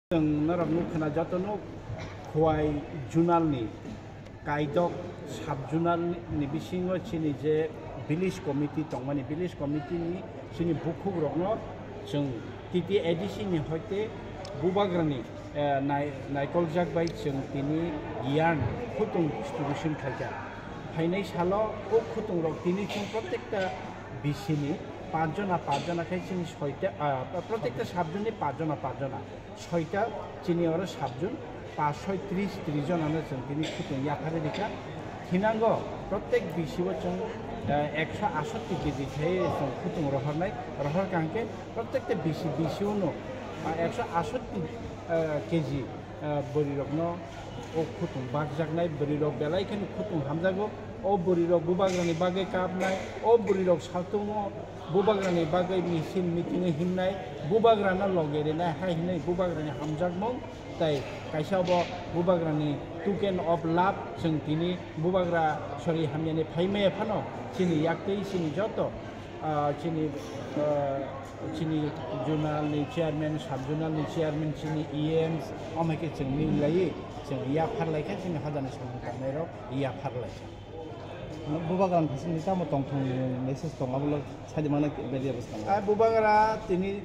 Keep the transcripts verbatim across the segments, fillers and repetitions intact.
Chwng norokno khwna jotono Khowai zonal ni kaidok sub zonal ni bisingo chini je village committee tongmani, village committee ni chini bukhuk rokno chwng T T A D C ni hoite bubagrani, eh, nai-, naikoljak bai chwng tini yarn khutung distribution khaijak. Phainai salo o khutung rok tini chwng protekta B C ni pachjona, pachjona khai chini soita, ah, protekta sub zone ni pachjona, pachjona. Soita chini oro sub zone, paanch soi tris, tris jonano chwng tini khutung yapharwi rikha. Thinango protek B C o chwng, eh, ekso asotti K G khai chwng khutung rohornai, rohorkha hwnkhe protekta B C, B C o no, ah, ekso asotti, eh, K G, eh, bwrwirokno o khutung bakjaknai, bwrwirok belai kheno khutung hamjago. O bwrwirok bubagrani bagwi kapnai, o bwrwirok satungo bubagrani bagwi misil meeting-o himnai, bubagrano loge rinai hai hinwi bubagrani hamjakmung, tei kaisa bo bubagrani token of love, chwng tini bubagra sori hamyani phaimaya phano chini yaktwi chini joto, ah, chini, ah, chini zonal ni chairman, sub zonal ni chairman, chini E Ms, omo hai khe chwng mil laiwi chwng yaphar lai khe chini hajani samung tangnairok yaphar lai kha. Bubagrani bisingtwi tamo tongthokni message tong, abo lo saidi mano media bwskango. Ah, bubagra tini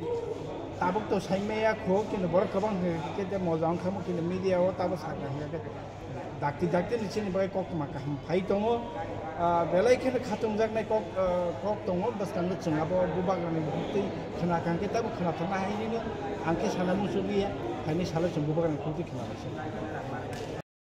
tabuk to saimaya kho, kintu borok kwbang hwnkhe khe moja wngkha mo, kintu media o tabo sakha hwnkhe khe dakti dakti ni chini bagwi koktwma kaham phai tongo. Ah, belai kheno khatungjaknai kok, ah, kok tongo, bwskango chwng abo bubagrani buktwi khwna kha hwnkhe tabo khwna thangna hai nini ang khe sana muchunliya, haini salo chwng bubagrani buktwi khwna lai se.